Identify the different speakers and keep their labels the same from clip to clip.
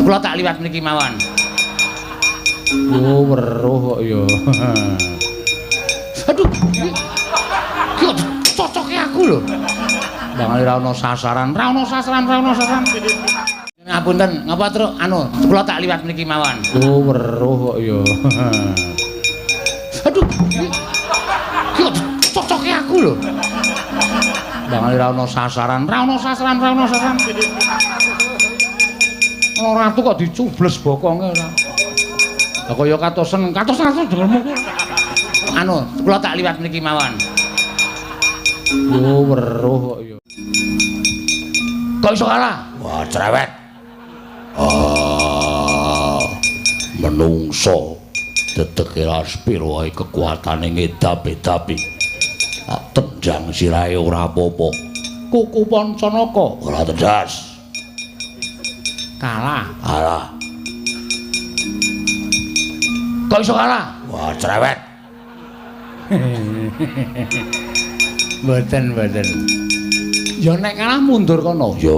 Speaker 1: Kula tak liwat mriki mawon. Oh, weruh kok ya. Aduh. Ki kok cocoke aku lho. Ndang ora ana sasaran, ora ana sasaran, ora ana sasaran. Ngapunten, ngapa truk anu, kula tak liwat mriki mawon. Oh, weruh kok ya. Aduh. Ki kok cocoke aku lho. Ndang ora ana sasaran, ora ana sasaran, ora ana sasaran. Ana ratu kok dicubles bokonge ora. Lah kaya katosen, katosen dengermu. Anu, kula tak liwat mriki mawon. Yo weruh kok ya. Kok iso kalah?
Speaker 2: Wah, cerewet. Ah, menungso dedeke laspir wae kekuatane ngedap-edapi. Tendang sirahe ora apa-apa.
Speaker 1: Kuku Pancanaka
Speaker 2: ora tedas.
Speaker 1: Kalah.
Speaker 2: Kalah.
Speaker 1: Kok iso kalah?
Speaker 2: Wah, cerewet.
Speaker 1: Mboten, mboten. Ya nek kalah mundur kono.
Speaker 2: Ya.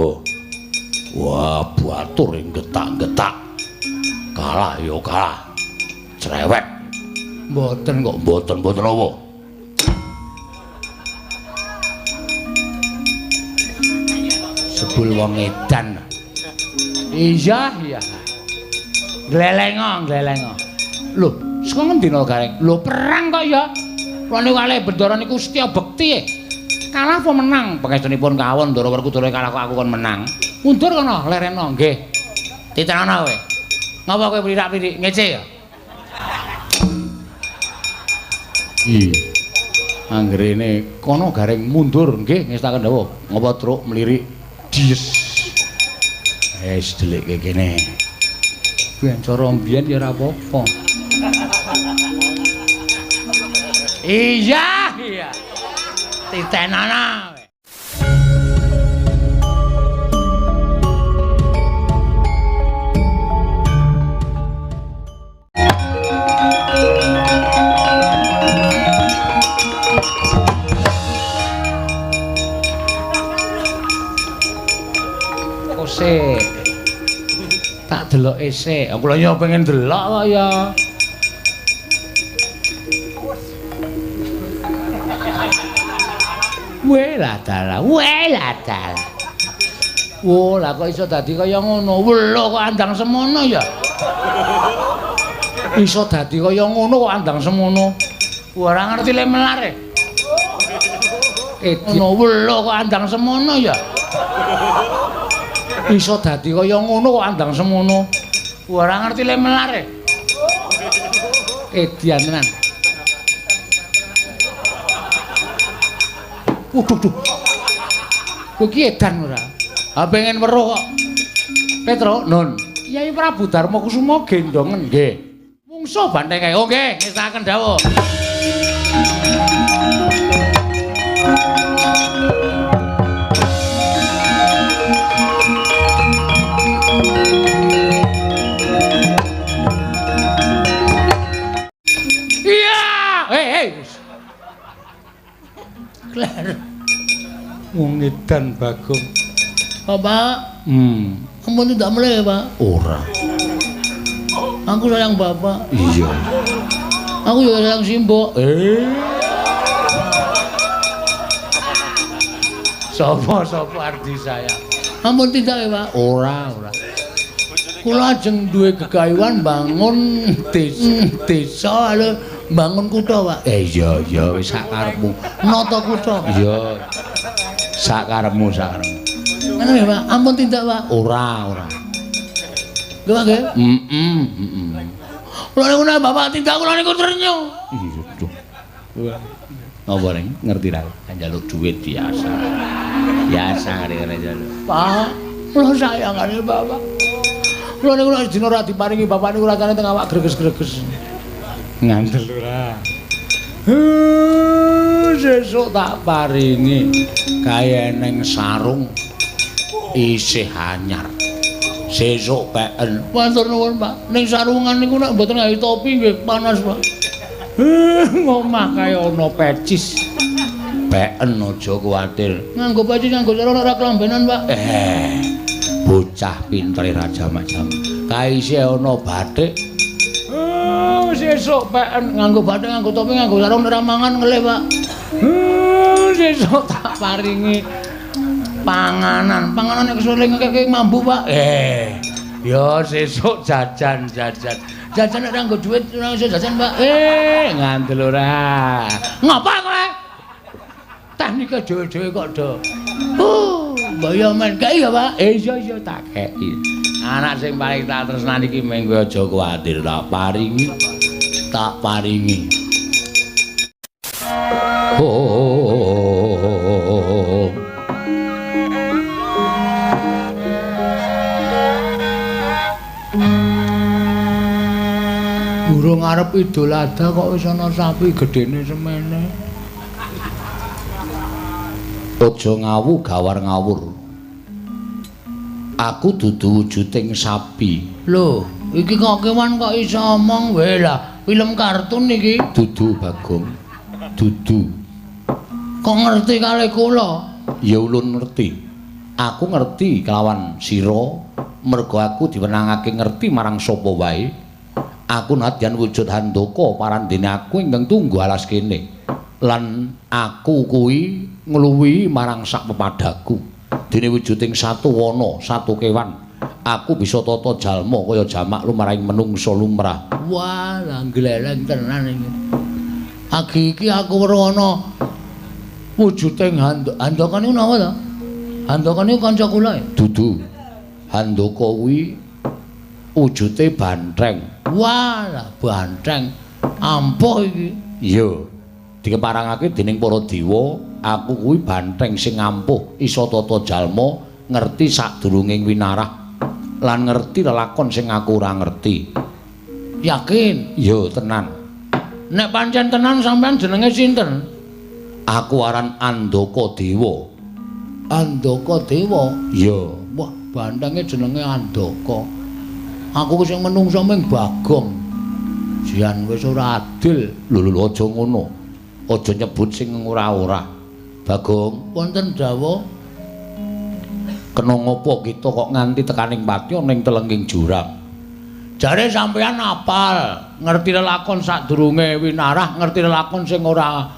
Speaker 2: Wah, batur ing getak-getak. Kalah ya kalah. Cerewet.
Speaker 1: Mboten kok.
Speaker 2: Mboten-mboten apa?
Speaker 1: Sebul wong edan. Iya, iya. Glelengo, glelengo. Lho, saka ngendi no Gareng? Lho, perang kok ya. Kula niku kalih Bendara niku setya bekti. Kalah apa menang? Pangestunipun kawon Ndara Werkudara kalah kok aku kon menang. Mundur kono, lereno nggih. Titenono kowe. Ngapa kowe plirak-plirik ngece ya? Iya. Anggerene kono Gareng mundur nggih ngestaken dawuh. Ngapa truk mlirik dies. Wis delikke kene. Ben cara mbiyen ya ora apa-apa. Iya, iya. Titenana. Kose. Tak deloke sik. Kula yo pengen delok kok ya. Welah dalah, welah dalah. Wo, lah kok iso dadi kaya ngono? Welo kok andang semono ya. Iso dadi kaya ngono kok andang semono. Ora ngerti le melar e. Ngono welo kok andang semono ya. Iso dadi kaya ngono kok andang semono. Ora ngerti le melar e. Edian tenan. Waduh, duh. Kowe iki edan ora? Ha pengen weruh kok. Petro, Nun. Kyai Prabu Darma Kusuma gendongen nggih. Mungsuh banteng kae. Oh nggih, ngestaken dawuh. Iya, hei hei. Kler. Wong edan Bagong.
Speaker 3: Bapak, ampun tidak mulai ya, Pak.
Speaker 2: Ora.
Speaker 3: Aku sayang Bapak.
Speaker 2: Iya.
Speaker 3: Aku juga sayang Simbok.
Speaker 1: Sapa-sapa ardi sayang.
Speaker 3: Ampun tidak ya, Pak.
Speaker 1: Ora, ora.
Speaker 3: Kula ajeng duwe gegayuhan bangun desa lho, bangun kutha, Pak.
Speaker 1: Iya, iya wis sak karepmu.
Speaker 3: Nata kutha.
Speaker 1: Iya. Sak karepmu, sak karepmu.
Speaker 3: Ngono ya, Pak. Ampun tindak, Pak.
Speaker 1: Ora, ora.
Speaker 3: Lho, Pak nggih.
Speaker 1: Heeh, heeh.
Speaker 3: Kula niku nek Bapak tindak kula niku trenyuh.
Speaker 1: Iya, duh. Napa ning ngerti ra? Njaluk duit biasa. Biasa ngene njaluk.
Speaker 3: Pak, kula sayang karo Bapak. Kula niku nek dina ora diparingi Bapak niku rasane teng awak greges-greges.
Speaker 1: Ngandel ora. Sesuk tak paringi kae neng sarung isih anyar. Sesuk peken.
Speaker 3: Matur nuwun, Pak. Ning sarungan niku nek mboten gawe topi nggih panas, Pak.
Speaker 1: Ngomah kae ana pecis. Peken aja kuwatir.
Speaker 3: Nganggo pecis nganggo sarung ora kelambenan, Pak.
Speaker 1: Bocah pintere raja macam. Kae isih ana bathik. Sesuk peken nganggo bathik, nganggo topi, nganggo sarung ora mangan ngelih, Pak. Sesuk tak paringi panganan. Panganan nek kesuling keke mambu, Pak. Ya sesuk jajan. Jajan nek ora nggo dhuwit ora iso jajan, Pak. Ngandel ora. Ngapa kowe? Teknike dhewe-dhewe kok do. Mbok yo men kei ya, Pak. Iya tak kei. Anak sing paling tak tresnani iki mengko aja kuwatir, tak paringi. Tak paringi. Oh. Burung arep Idul Adha kok wis ana sapi gedene semene.
Speaker 2: Aja ngawu gawar ngawur. Aku dudu wujuding sapi.
Speaker 1: Lho, iki kok kewan kok iso omong wae lah. Film kartun iki.
Speaker 2: Dudu Bagong. Dudu.
Speaker 1: Kok ngerti kali kula?
Speaker 2: Ya ulun ngerti. Aku ngerti kelawan sira mergo aku diwenangake ngerti marang sapa wae. Aku nadyan wujud Handaka parandene aku ingkang tunggu alas kene. Lan aku kuwi ngluwihi marang sak pepadaku. Dene wujuding satu wana, satu kewan, aku bisa tata jalma kaya jamak lumrahing menungsa lumrah.
Speaker 1: Wah, lah gleleng tenan iki. Agi iki aku weruh ana wujuding Handaka niku napa to? Handaka niku kanca kula ya?
Speaker 2: Dudu. Handaka kuwi wujute bantheng.
Speaker 1: Wah, lah bantheng ampuh iki.
Speaker 2: Iya. Dikeparangake dening para dewa, aku kuwi bantheng sing ampuh, iso tata jalma, ngerti sadurunging winarah lan ngerti lelakon sing aku ora ngerti.
Speaker 1: Yakin?
Speaker 2: Iya, tenan.
Speaker 1: Nek pancen tenan sampean jenenge sinten?
Speaker 2: Aku aran Andaka Dewa.
Speaker 1: Andaka Dewa?
Speaker 2: Iya.
Speaker 1: Wah, banthenge jenenge Andaka. Aku sing menungso ming Bagong. Jian wis ora adil.
Speaker 2: Lho lho aja ngono. Aja nyebut sing ora-ora. Bagong,
Speaker 1: wonten dawuh.
Speaker 2: Kena ngopo kita kok nganti tekaning pati ana ing telenging jurang?
Speaker 1: Jare sampeyan apal, ngerti lelakon sadurunge winarah, ngerti lelakon sing ora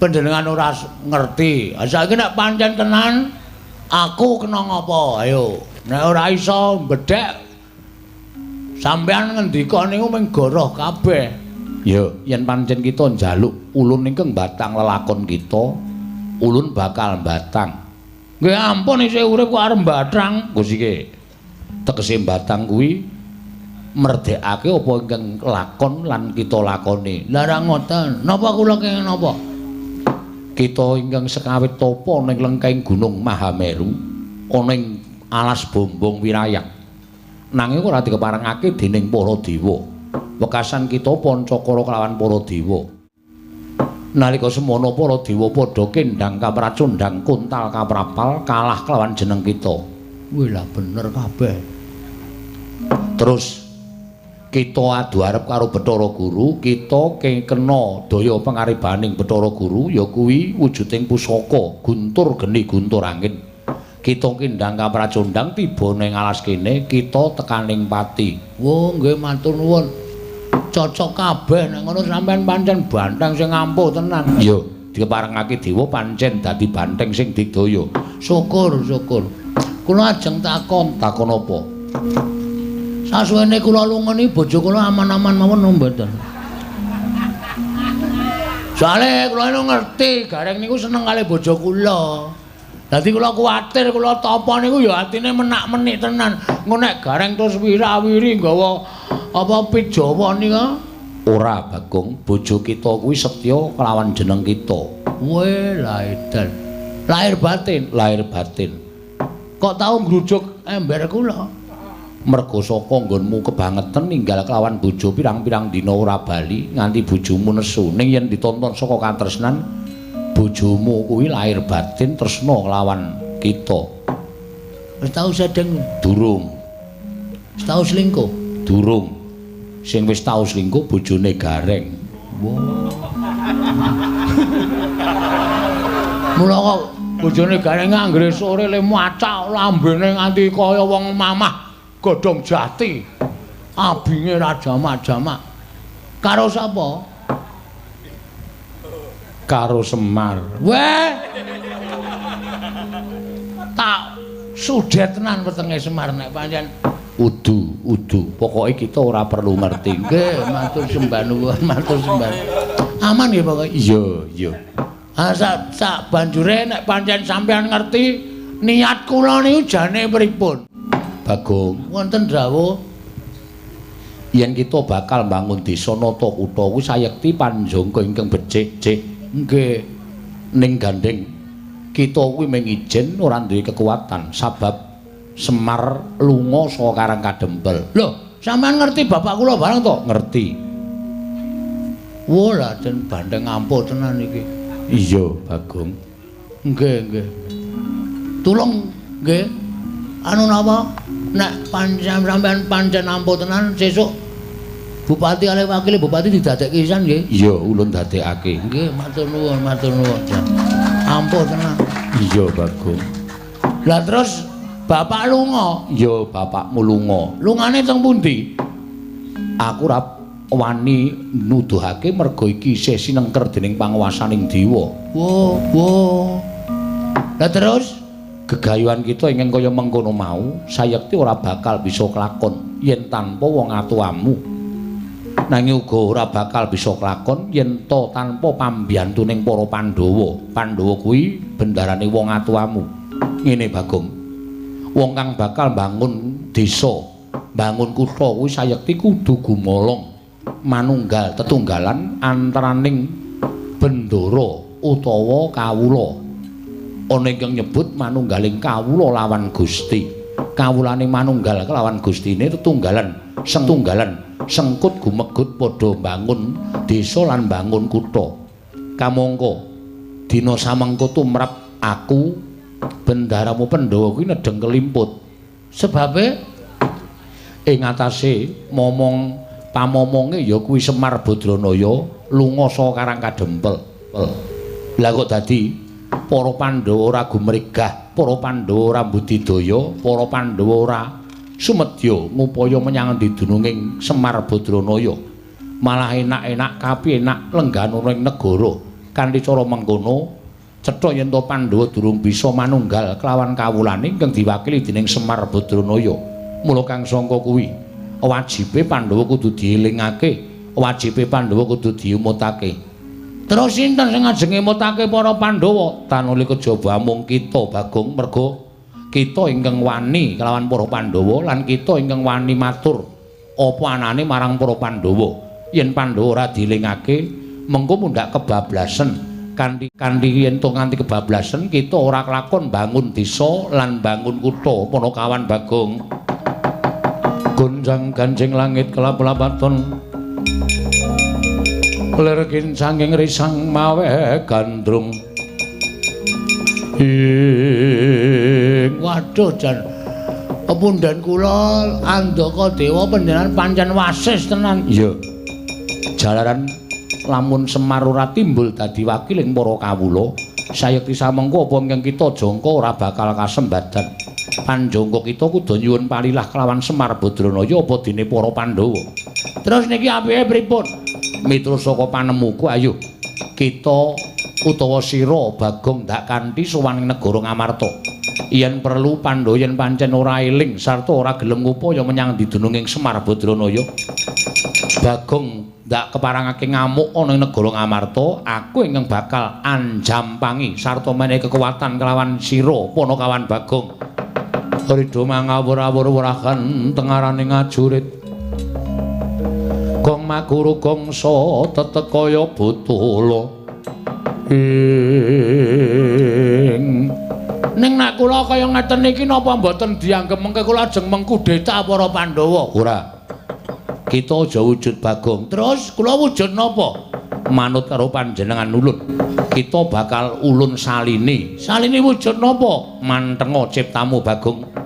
Speaker 1: panjenengan ora ngerti. Saiki nek pancen tenan aku kena ngopo? Ayo, nek ora iso mbedhek sampeyan ngendika niku mung goroh kabeh.
Speaker 2: Ya, yen pancen kita njaluk ulun ingkang batang lelakon kita, ulun bakal batang.
Speaker 1: Nggih ampun isih urip kok arep batang.
Speaker 2: Gusti. Tegese batang kuwi merdekake apa ingkang lakon lan kita lakoni.
Speaker 1: Lah ra ngoten. Napa kula kenging napa?
Speaker 2: Kita ingkang sekawit tapa ning lengkeng Gunung Mahameru, ana ing alas Bombong Wirayang. Nanging ora dikeparengake dening para dewa. Wekasan kita pancakara kelawan para dewa. Nalika semana para dewa padha kendhang kapracundhang kuntal kaprapal kalah kelawan jeneng kita.
Speaker 1: Wih lah bener kabeh.
Speaker 2: Terus kita adu arep karo Bathara Guru, kita kena daya pangaribaning Bathara Guru ya kuwi wujuding pusaka guntur geni guntur angin. Kita kendhang kapracundhang tiba ning alas kene, kita tekaning pati.
Speaker 1: Wo nggih matur nuwun. Cocok kabeh nek ngono sampean pancen banteng sing ampuh tenan.
Speaker 2: Iya, dikeparengake dewa pancen dadi banteng sing digdaya.
Speaker 1: Syukur, syukur. Kula ajeng takon,
Speaker 2: takon apa?
Speaker 1: Sasuwene kula lunga niki bojo kula aman-aman mawon napa mboten? Soale kula niku ngerti Gareng niku seneng kali bojo kula. Dadi kula kuwatir kula tapa niku ya atine menak-menik tenan. Engko nek Gareng terus wirawiri nggawa apa pit Jawa nika?
Speaker 2: Ora, Bagong, bojo kita kuwi setya kelawan jeneng kita.
Speaker 1: Weh, lah edan. Lahir batin,
Speaker 2: lahir batin.
Speaker 1: Kok tau ngrujuk ember kula?
Speaker 2: Mergo saka nggonmu kebangetan ninggal kelawan bojo pirang-pirang dina ora bali nganti bojomu nesu. Ning yen ditonton saka katresnan bojomu kuwi lahir batin tresna kelawan kita.
Speaker 1: Wis tau sedeng?
Speaker 2: Durung.
Speaker 1: Wis tau selingkuh?
Speaker 2: Durung. Sing wis tau selingkuh bojone Gareng.
Speaker 1: Wah. Mula kok Bojone Gareng anggere sore le macak lambene nganti kaya wong mamah godhong jati. Abinge ra jamak-jamak. Karo sapa?
Speaker 2: Karo Semar.
Speaker 1: Weh. Tak sudet tenan wetenge Semar nek pancen
Speaker 2: udu, udu. Pokoke kita ora perlu ngerti.
Speaker 1: Nggih, matur sembah nuwun, matur sembah. Aman nggih pokoke.
Speaker 2: Iya, iya.
Speaker 1: Ah sak banjure nek pancen sampean ngerti niat kula niku jane pripun?
Speaker 2: Bagong,
Speaker 1: wonten dawuh
Speaker 2: yen kita bakal mbangun desa nata kutha kuwi sayekti panjangka ingkang becik-becik.
Speaker 1: Nggih.
Speaker 2: Ning gandeng kita kuwi mung ijen ora duwe kekuatan sabab Semar lunga saka Karang Kadempel.
Speaker 1: Lho, sampean ngerti bapak kula bareng to?
Speaker 2: Ngerti.
Speaker 1: Wah, lah jen bandeng ampuh tenan iki.
Speaker 2: Iya, Bagong.
Speaker 1: Nggih, nggih. Tulung nggih. Anu napa? Nek pancen sampean pancen ampuh tenan sesuk bupati kalih wakile bupati didadekke pisan nggih.
Speaker 2: Iya, ulun dadekake.
Speaker 1: Nggih, matur nuwun, matur nuwun. Ampuh tenan.
Speaker 2: Iya, Bagong.
Speaker 1: Lah terus bapak lunga?
Speaker 2: Iya, bapakmu lunga.
Speaker 1: Lungane teng pundi?
Speaker 2: Aku ora wani nuduhake merga iki isih sinengker dening panguwasaning dewa.
Speaker 1: Wo, wo. Lah terus
Speaker 2: gegayuhan kita ingkang kaya mengkono mau sayekti ora bakal bisa kelakon yen tanpa wong atuamu. Nanging uga ora bakal bisa kelakon yen ta tanpa pambiyantuning para Pandhawa. Pandhawa kuwi bendarane wong atuamu. Ngene Bagong. Wong kang bakal mbangun desa, mbangun kutha kuwi sayekti kudu gumolong manunggal tetunggalan antaraning bendara utawa kawula. Ana ingkang nyebut manunggaling kawula lawan Gusti. Kawulane manunggal kelawan Gustine tetunggalan, sengtunggalan, sengkut gumegut padha mbangun desa lan mbangun kutha. Kamangka dina samengko tumrap aku bendaramu Pandhawa kuwi nedheng kelimput.
Speaker 1: Sebabe
Speaker 2: ing atase momong pamomonge ya kuwi Semar Badranaya lunga saka Karang Kadempel. Lah kok dadi para Pandhawa ora gumregah, para Pandhawa ora budidaya, para Pandhawa ora sumedya ngupaya menyang endi dununging Semar Badranaya. Malah enak-enak kapi enak lengganana ing negara. Kanthi cara mengkono cetha yen to Pandhawa durung bisa manunggal kelawan kawulane ingkang diwakili dening Semar Badranaya. Mula kang sangka kuwi wajibe Pandhawa kudu dielingake, wajibe Pandhawa kudu diumutake. Terus sinten sing ajeng ngemutake para Pandhawa? Tanuli kejaba amung kita Bagong, merga kita ingkang wani kelawan para Pandhawa lan kita ingkang wani matur apa anane marang para Pandhawa. Yen Pandhawa ora dielingake, mengko mundhak kebablasen. Kanthi yen to nganti kebablasen kita ora kelakon bangun desa lan bangun kutha. Panakawan Bagong. Gonjang ganjing langit kelap-lapaton lir kincanging risang mawe gandrung. Ing
Speaker 1: waduh jan pepundhen kula Andaka Dewa panjenengan pancen wasis tenan.
Speaker 2: Iya. Jalaran lamun Semar ora timbul dadi wakiling para kawula, sayekti samengko apa ingkang kita jangka ora bakal kasembadan. Panjangka kita kudu nyuwun palilah kelawan Semar Badranaya apa dene para Pandhawa.
Speaker 1: Terus niki apike pripun?
Speaker 2: Miturut saka panemuku, ayo kita utawa sira Bagong ndak kanthi sowan ing negara Ngamarta. Yen perlu Pandhawa yen pancen ora eling sarta ora gelem ngupaya menyang didununging Semar Badranaya, Bagong ndak keparangake ngamuk ana ing negara Ngamarta, aku ingkang bakal anjampangi sarta menehi kekuatan kelawan sira Panakawan Bagong. Ridho mangawur-awur wurahan tengaraning ngajurit. Gong maguru gongsa tetek kaya botolo. Ing
Speaker 1: ning nek kula kaya ngeten iki napa mboten dianggep mengke kula ajeng mengkudeta para Pandhawa?
Speaker 2: Ora. Kita aja wujud Bagong.
Speaker 1: Terus kula wujud napa?
Speaker 2: Manut karo panjenengan ulun. Kita bakal ulun salini.
Speaker 1: Salini wujud napa?
Speaker 2: Mantenga ciptamu Bagong.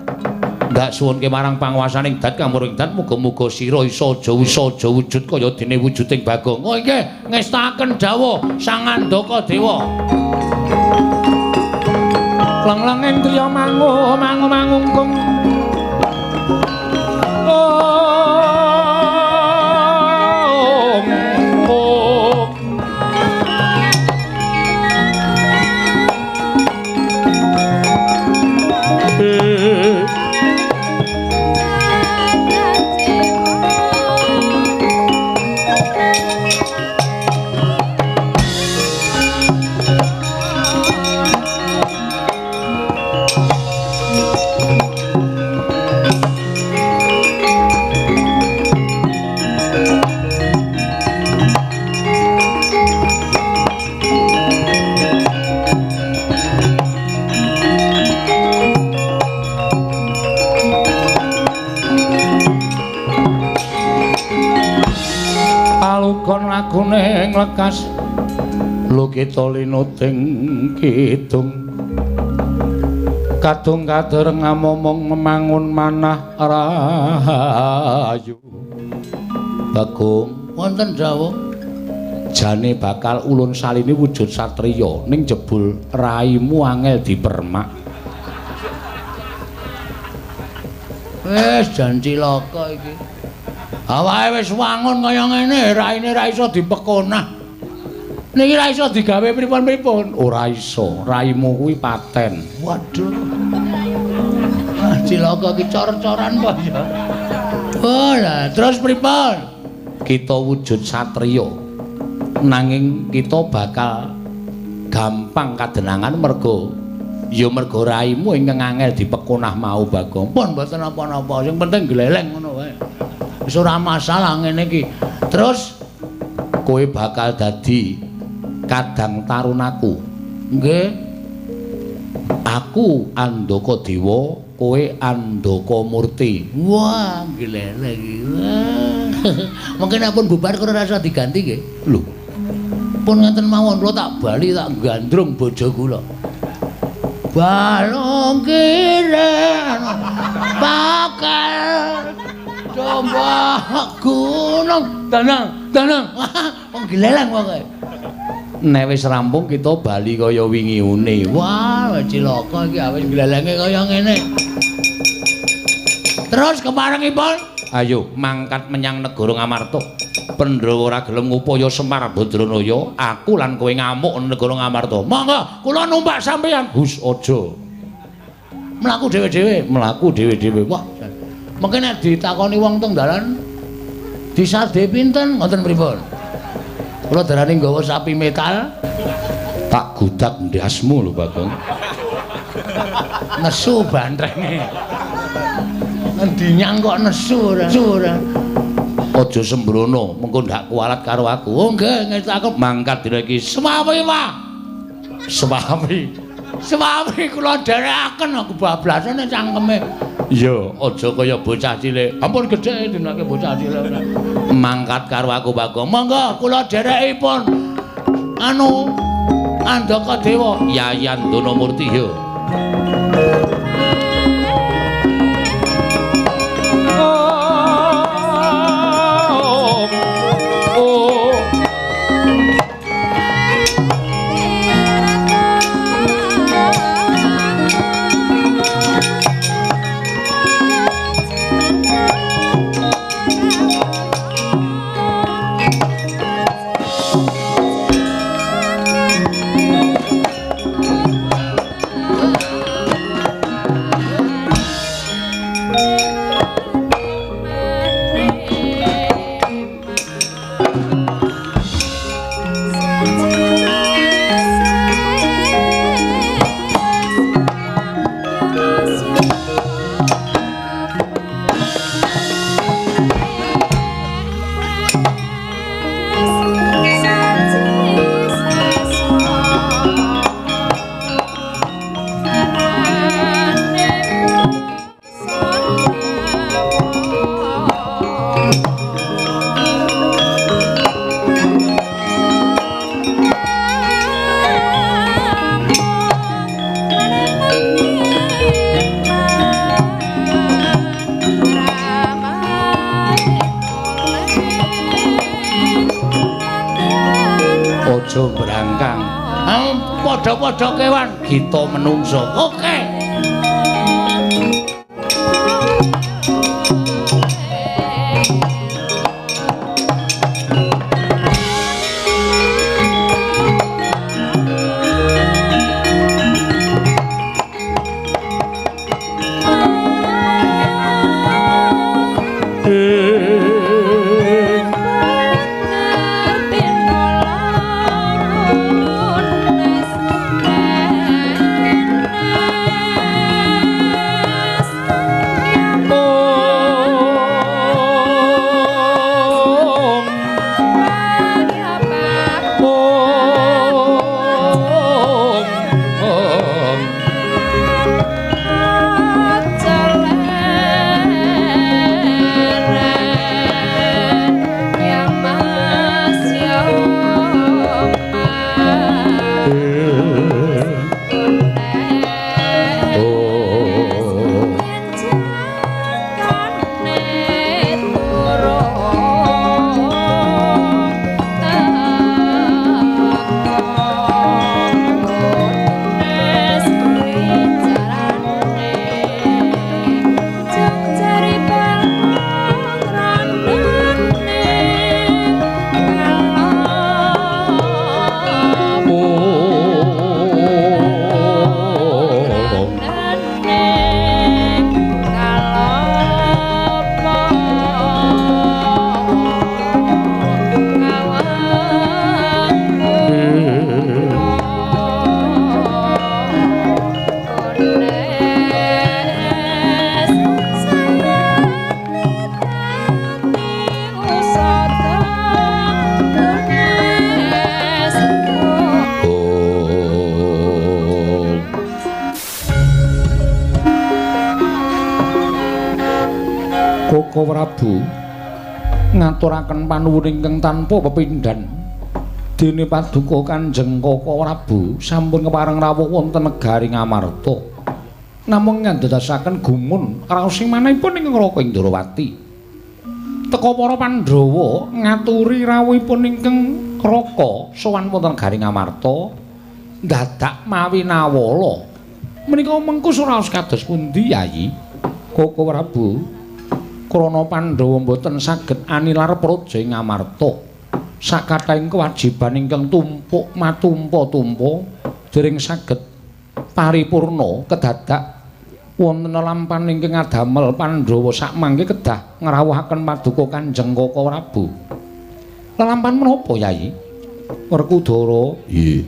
Speaker 2: Ndak suwunke marang panguwasaning dat kamuring dat muga-muga sira iso aja wujud kaya dene wujuding Bagong.
Speaker 1: Oh nggih, ngestakaken dawuh Sang Andaka Dewa. Leng-lenging driya mangu mangu mangungkung. Om om. Lagune nglekas lukita linuting kidung kadung kadereng amomong memangun manah rahayu. Bagong
Speaker 3: wonten dawuh
Speaker 1: jane bakal ulun salini wujud satriya ning jebul raimu angel dipermak.
Speaker 3: Wis jan cilaka iki.
Speaker 1: Awake wis wangun kaya ngene, raine ra iso dipekonah. Niki ra iso digawe pripun-pripun. Ora iso, raimu kuwi paten.
Speaker 3: Waduh. Ah, cilaka iki cor-coran apa ya? Oh, lah terus pripun?
Speaker 1: Kita wujud satriya. Nanging kita bakal gampang kadenangan mergo ya mergo raimu ingkang angel dipekonah mau Bagong.
Speaker 3: Pun mboten napa-napa, sing penting gleleng ngono wae. Wis ora masalah ngene iki. Terus
Speaker 1: kowe bakal dadi kadang tarunaku.
Speaker 3: Nggih.
Speaker 1: Aku Andaka Dewa, kowe Andaka Murti.
Speaker 3: Wah, gleleng iki. Mungkin ampun bubar kula rasa diganti nggih.
Speaker 1: Lho.
Speaker 3: Pun ngenten mawon kula tak bali tak gandrung bojo kula. Balung kiren bakal coba gunung danang danang. Wong gleleng pokoke.
Speaker 1: Nek wis rampung kita bali kaya wingi une.
Speaker 3: Wah, cilaka iki awis glelenge kaya ngene. Terus keparengipun
Speaker 1: ayo mangkat menyang negara Ngamarta. Pandhawa ora gelem ngupaya Semar Badranaya, aku lan kowe ngamuk negara Ngamarta. Monggo kula numpak sampeyan. Hus aja.
Speaker 3: Mlaku dhewe-dhewe,
Speaker 1: mlaku dhewe-dhewe.
Speaker 3: Wah, mungkin nek ditakoni wong teng dalan disade pinten ngoten pripun? Kula darani nggawa sapi metal
Speaker 1: tak gudak ndasmu lho Bagong.
Speaker 3: Nesu bantrenge. Ngendi nyang kok nesu ora? Ora.
Speaker 1: Aja sembrono, mengko ndak kualat karo aku.
Speaker 3: Oh nggih, ngestu aku
Speaker 1: mangkat dina iki.
Speaker 3: Semawi, Pak.
Speaker 1: Semawi.
Speaker 3: Semawi kula dherekaken aku bablasane cangkeme.
Speaker 1: Iya, aja kaya bocah cilik.
Speaker 3: Ampun gedhe dinake bocah cilik ora.
Speaker 1: Mangkat karo aku Bagong.
Speaker 3: Monggo kula dherekipun. Anu Andaka Dewa,
Speaker 1: Yayan Donamurti yo. Aja brangkang. Padha-padha kewan, kita menungso. Oke. Koko Prabu ngaturaken panuwun ingkang tanpa pepindhan. Dene paduka Kanjeng Koko Prabu sampun kepareng rawuh wonten negari Ngamarta. Namung ngandadosaken gumun raos manahipun ingkang Raka Indrawati. Teka para Pandhawa ngaturi rawuhipun ingkang Raka sowan wonten negari Ngamarta dadak mawi nawala. Menika mengkus raos kados pundi Yayi? Koko Prabu, krana Pandhawa mboten saged anilar praja ing Ngamarta. Sakathahing kewajiban ingkang tumpuk matumpa-tumpa dereng saged paripurna kedadak wonten lampan ingkang ngadamel Pandhawa sakmangke kedah ngrawuhaken paduka Kanjeng Koko Prabu. Lelampan menapa Yayi? Werkudara. Nggih.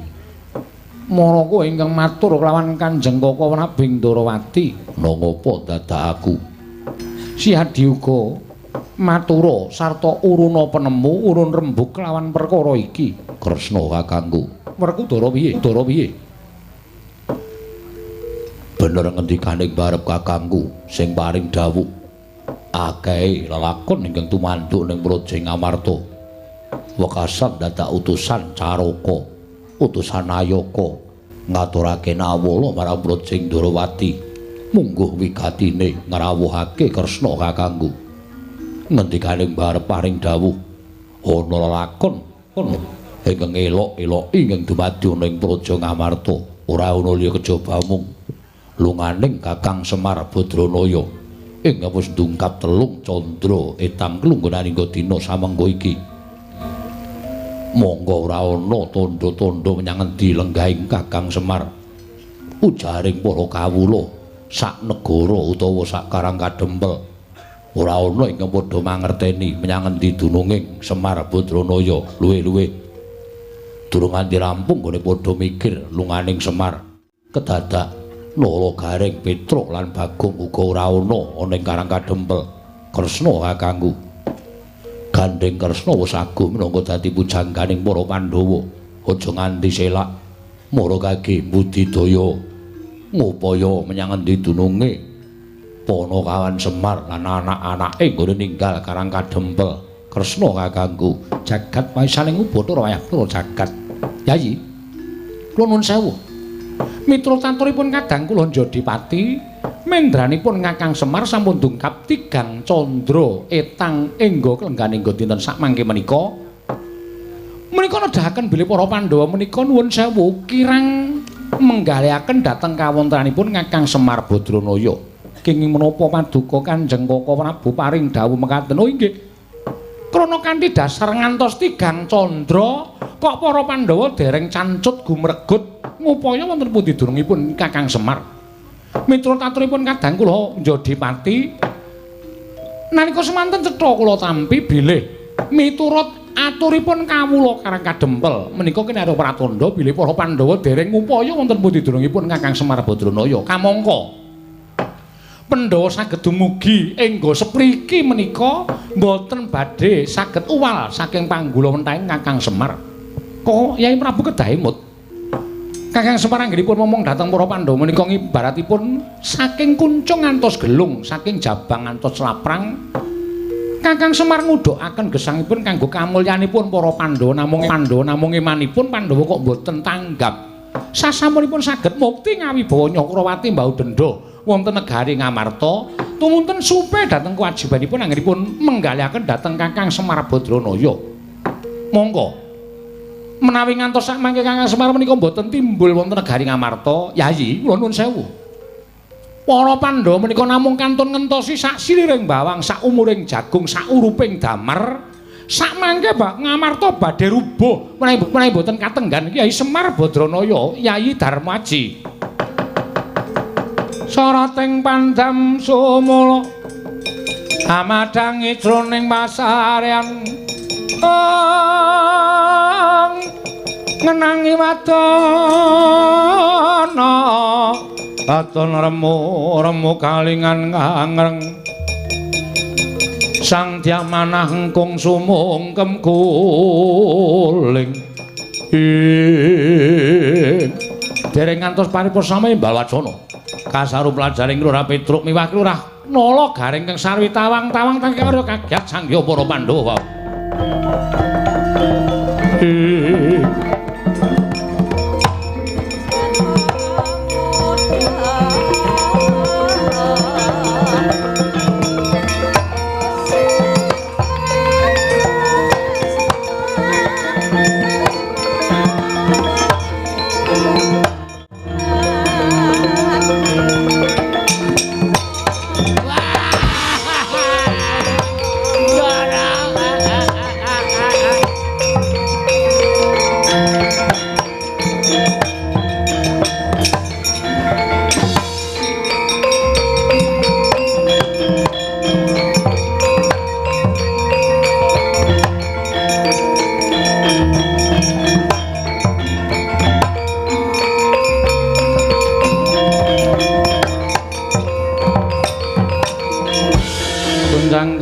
Speaker 1: Maraka ingkang matur kelawan Kanjeng Koko Prabu ing Ndrawati.
Speaker 2: Nangapa dadak aku?
Speaker 1: Si Hadi uga matura sarta uruna penemu urun rembug kelawan perkara iki.
Speaker 2: Kresna kakangku.
Speaker 1: Werkudara piye? Dara piye?
Speaker 2: Bener ngendikane barep kakangku sing paring dawuh. Akehe lelakon ingkang tumanduk ning praja Ngamarta. Wekasan dadak utusan Caraka, utusan Ayaka ngaturake nawala marang praja Ndrawati. Mungguh wigatine ngrawuhake Kresna kakangku. Ngendikane barep paring dawuh ana lelakon ingkang elok-elok ingkang dumadi ana ing praja Ngamarta. Ora ana liya kejaba mung lunganing Kakang Semar Badranaya ingkang wis ndungkap telung candra etang klunggunan hingga dina samengko iki. Monggo ora ana tandha-tandha menyang endi lenggahing Kakang Semar. Ujaring para kawula sak negara utawa sak Karang Kadempel ora ana ingkang padha mangerteni menyang endi dununging Semar Badranaya. Luwih-luwih durung nganti rampung nggone padha mikir lunganing Semar. Kedadak Nala Gareng, Petruk lan Bagong uga ora ana ana ing Karang Kadempel. Kresna kakangku. Gandeng Kresna wis agung minangka dadi pujangganing para Pandhawa. Aja nganti selak mara kage budidaya ngupaya menyang endi dununge Panakawan Semar lan anak-anake nggone ninggal Karang Kadempel. Kresna kakangku.
Speaker 1: Jagat wae saling ubathara wayah pura jagat. Yayi, kula nuwun sewu. Mitra tanturipun kadang kula Njodipati mendranipun Kakang Semar sampun dungkap tigang candra etang engga klengganing dinten sakmangke menika.
Speaker 2: Menika nedahaken bilih para Pandhawa menika nuwun sewu kirang menggalihaken dhateng kawontenanipun Kakang Semar Badranaya. Kenging menapa paduka Kanjeng Kaka Prabu paring dawuh mekaten? Oh inggih. Krana kanthi dasar ngantos tigang candra kok para Pandhawa dereng cancut gumregut ngupaya wonten pundi dunungipun Kakang Semar. Miturut aturipun kadang kula Njodipati nalika semanten cetha kula tampi bilih miturut aturipun kawula Karang Kadempel menika kinarya pratandha bilih para Pandhawa dereng ngupaya wonten pundi dunungipun Kakang Semar Badranaya. Kamangka Pandhawa saged dumugi engga sepriki menika mboten badhe saged uwal saking panggulawentahing Kakang Semar. Kok Yai Prabu kedah emut. Kakang Semar anggenipun momong dhateng para Pandhawa menika ngibaratipun saking kuncung ngantos gelung, saking jabang ngantos laprang. Kakang Semar ngudhukaken gesangipun kanggo kamulyanipun para Pandhawa namung imanipun Pandhawa kok mboten tanggap. Sasampunipun saged mukti ngawibawa Nyakrawati mbau dendha wonten negari Ngamarta, tumunten supe dhateng kewajibanipun anggenipun menggalihaken dhateng Kakang Semar Badranaya. Monggo menawi ngantos sak mangke Kakang Semar menika mboten timbul wonten negari Ngamarta, Yayi kula nuwun sewu. Para Pandhawa menika namung kantun ngentosi sak siliring bawang, sak umuring jagung, sak uruping damar. Sak mangke bak Ngamarta badhe rubuh menawi mboten katenggan Kyai Semar Badranaya, Yayi Darmaji. Sarating pandam sumula amadhangi jroning pasarean ngenangi wadana aton remu-remu kalingan ngangreng sang Dyamanah engkung sumungkem guling. Dereng ngantos paripursa imbal wacana kasaru pelajaring Lurah Petruk miwah Lurah Nala Gareng kang sarwi tawang-tawang tangkara kaget sangya para Pandhawa.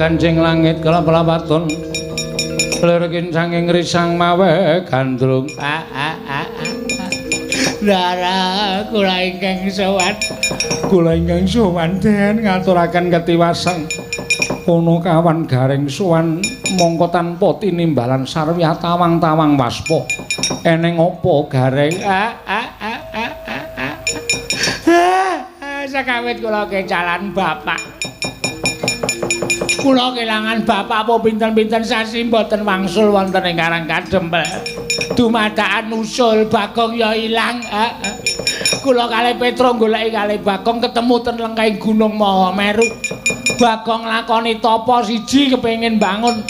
Speaker 2: Kancing langit kelap-lapaton lir kincanging risang mawe gandrung.
Speaker 1: Ndara kula ingkang sowan,
Speaker 2: kula ingkang sowan den ngaturaken ketiwasan ana kawan Gareng sowan mongko tanpa tinimbalan sarwi tawang-tawang waspa. Eneng apa Gareng?
Speaker 1: Sakawit kula kecalan bapak, kula kelangan bapak apa pinten-pinten sasi mboten wangsul wonten ing Karang Kadempel. Dumadakan usul Bagong ya ilang. Kula kalih Petro goleki kalih Bagong ketemu ten lengkahing Gunung Mahameru. Bagong lakoni tapa siji kepengin bangun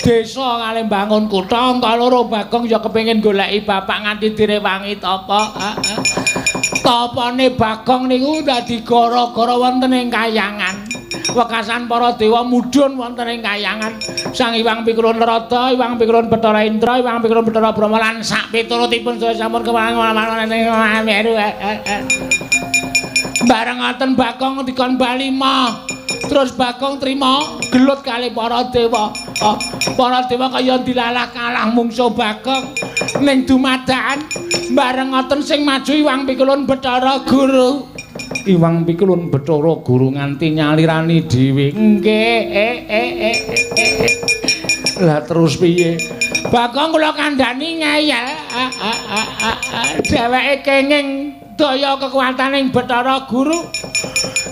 Speaker 1: desa kalih bangun kutha, angka loro Bagong ya kepengin goleki bapak nganti direwangi tapa. Tapane Bagong niku dadi gara-gara wonten ing kayangan. Wekasan para dewa mudhun wonten ing kayangan. Sang Hyang Pikulun Narada, Hyang Pikulun Bathara Indra, Hyang Pikulun Bathara Brahma lan sak piturutipun sedaya sampun kemarang ing Mahameru. Bareng ngoten Bagong dikon bali mah. Terus Bagong trima gelut kalih para dewa. Oh, para dewa kaya dilalah kalah mungsuh Bagong ning dumadakan. Bareng ngoten sing maju Hyang Pikulun Bathara Guru.
Speaker 2: Iwang Pikulun Bathara Guru nganti nyalirani dhewe.
Speaker 1: Nggih.
Speaker 2: Lah terus piye?
Speaker 1: Bagong kula kandhani ngeyel. Dheweke kenging daya kekuataning Bathara Guru.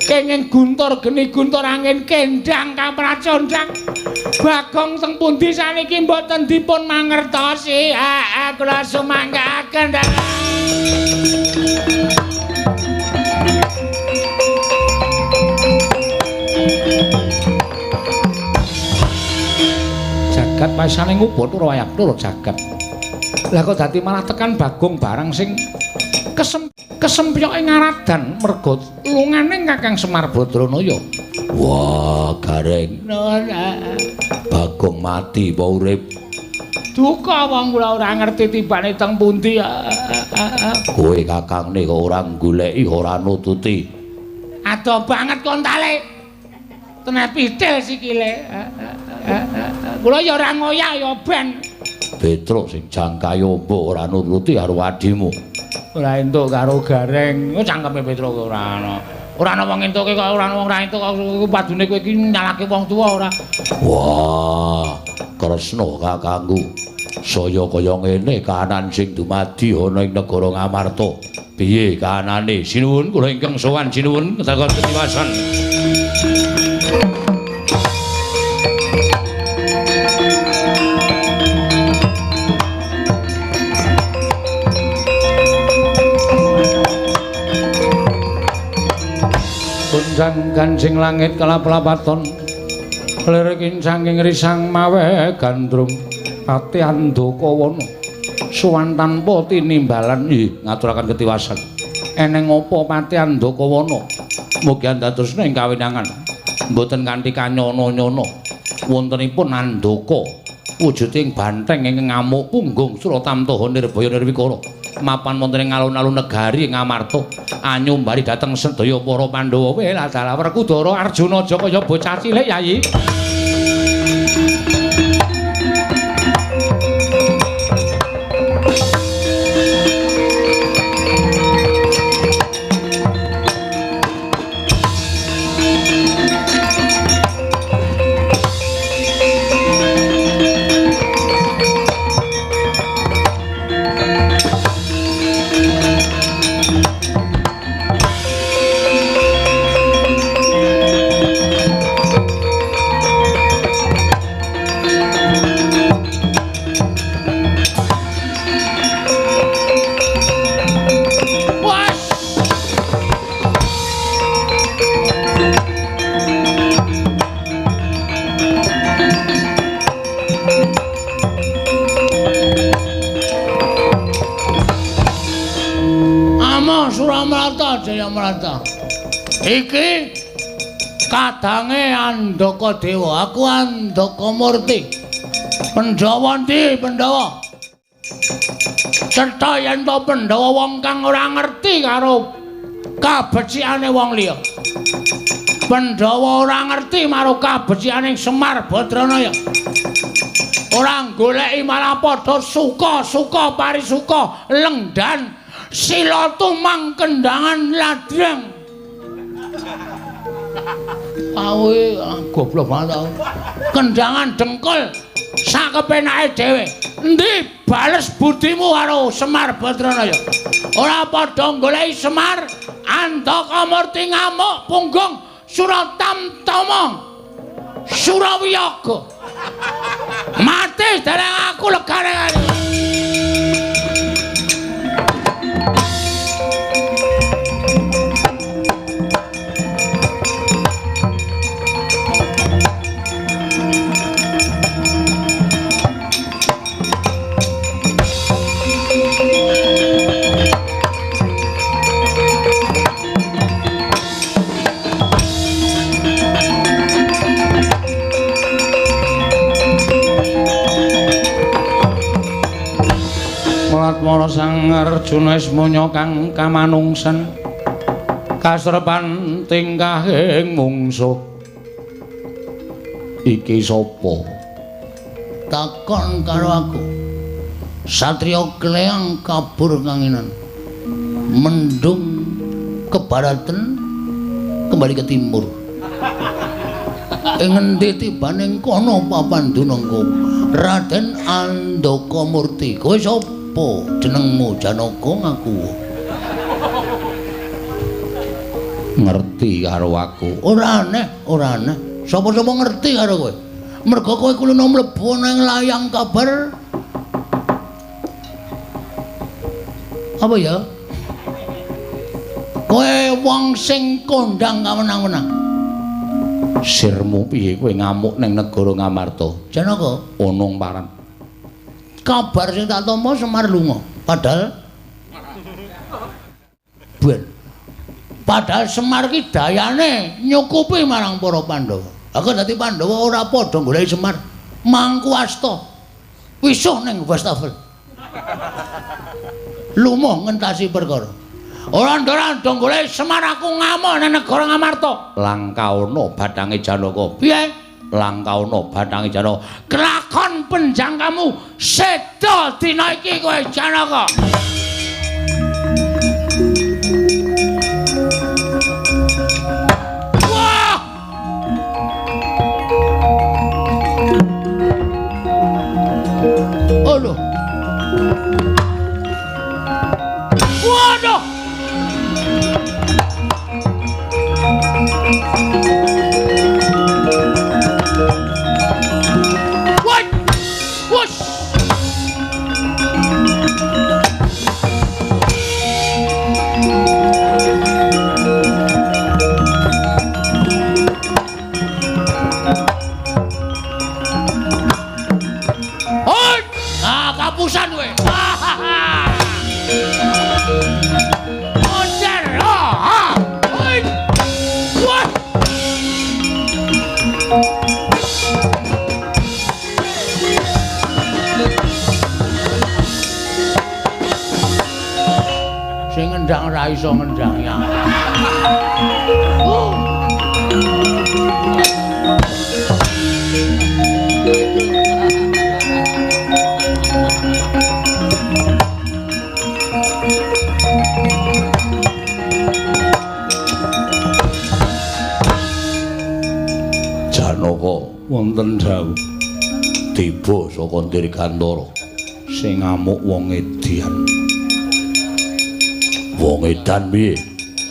Speaker 1: Kenging guntur geni guntur angin kendang kapracondang. Bagong teng pundi saniki mboten dipun mangertosi. Heeh, kula sumanggaken.
Speaker 2: Jagat pasane ngubathara wayah loro jagat. Lah kok dadi malah tekan Bagong barang sing kesempyoke ngaradan merga lungane Kakang Semar Badranaya. Wah, Gareng. Bagong mati apa urip?
Speaker 1: Duka wong kula ora ngerti tibane teng pundi.
Speaker 2: Kowe kakangne kok ora goleki, ora nututi.
Speaker 1: Adoh banget kontale. Tenan pitil sikile. Kula ya ora ngoyak ya ben.
Speaker 2: Petruk sing jangkahe ombo ora nuruti karo adimu.
Speaker 1: Ora entuk karo Gareng. Oh cangkeme Petruk ora ana. Ora ana wong entuke kok ora ana wong ora entuk kok padune kowe iki nyalake wong tuwa ora.
Speaker 2: Wah, Kresna kakangku. Saya kaya ngene kahanan sing dumadi ana ing negara Ngamarta. Piye kahanane? Sinuwun kula ingkang sowan sinuwun ketakon ketiwasan.
Speaker 1: Gunjang ganjing langit kelap-lapaton lirik saking risang mawe gandrung pati Andaka wana sowan tanpa tinimbalan.
Speaker 2: Nggih, ngaturaken ketiwasan.
Speaker 1: Eneng apa pati Andaka wana?
Speaker 2: Mugi andadosna ing kawinangan mboten kanthi kanyana-nyana. Wontenipun Andaka wujuding banteng ingkang ngamuk punggung Suratamtaha Nirbaya Nirwikara mapan wonten ing alun-alun negari Ngamarta anyumbari dhateng sedaya para Pandhawa.
Speaker 1: Welah dalah Werkudara Arjuna aja kaya bocah cilik Yayi. Iki kadange Andaka Dewa, aku Andaka Murti. Pandhawa ndi Pandhawa? Cetha yen to Pandhawa wong kang ora ngerti karo kabecikane wong liya. Pandhawa ora ngerti marang kabecikane Semar Badranaya. Ora goleki malah padha suka-suka parisuka lengdan sila tumang kendangan ladrang. Awe goblok banget aku. Kendangan dengkul sakepenake dhewe. Endi bales budimu karo Semar Badranaya? Ora padha goleki Semar, Andaka Murti ngamuk punggung Suratamtama Surawiyaga. Mati dereng aku legane. Mara Sang Arjuna ismaya kang kamanungsan kasrepan tingkahing mungsuh.
Speaker 2: Iki sapa?
Speaker 3: Takon karo aku. Satriya Kleang kabur kanginan. Mendung ke baratan kembali ke timur. Ing ngendi tibane kono papan dunungku? Raden Andaka Murti. Kowe sapa? Jenengmu Janaka ngaku.
Speaker 2: Ngerti karo aku.
Speaker 3: Ora aneh, ora aneh. Sapa-sapa ngerti karo kowe. Mergo kowe kulino mlebu nang layang kabar. Apa ya? Kowe wong sing kondang kawenang-wenang.
Speaker 2: Sirmu piye kowe ngamuk ning negara Ngamarta?
Speaker 3: Janaka
Speaker 2: onong paran.
Speaker 3: Kabar sing tak tampa Semar lunga. Padahal ben. Padahal Semar ki dayane nyukupi marang para Pandhawa. Aku dadi Pandhawa ora padha goleki Semar. Mangku asta. Wisuh ning wastafel. Lumuh ngentasi perkara. Ora ndora goleki Semar aku ngamuk nang negara Ngamarta.
Speaker 2: Langkaana bathange Janaka.
Speaker 3: Piye?
Speaker 2: Langkaana bathange Janaka.
Speaker 1: Kelakon penjangkamu seda dina iki kowe Janaka. Wah!
Speaker 3: Oh lho.
Speaker 1: Waduh! What? Wush! Hoi! Ah, kapusan kowe. Moncer. Ah! Hoi! Wah!
Speaker 3: Sing ngendang ora iso ngendang ya. Oh.
Speaker 2: Janaka wonten dawuh tiba saka Dirgantara sing ngamuk wong edian. Wong edan piye?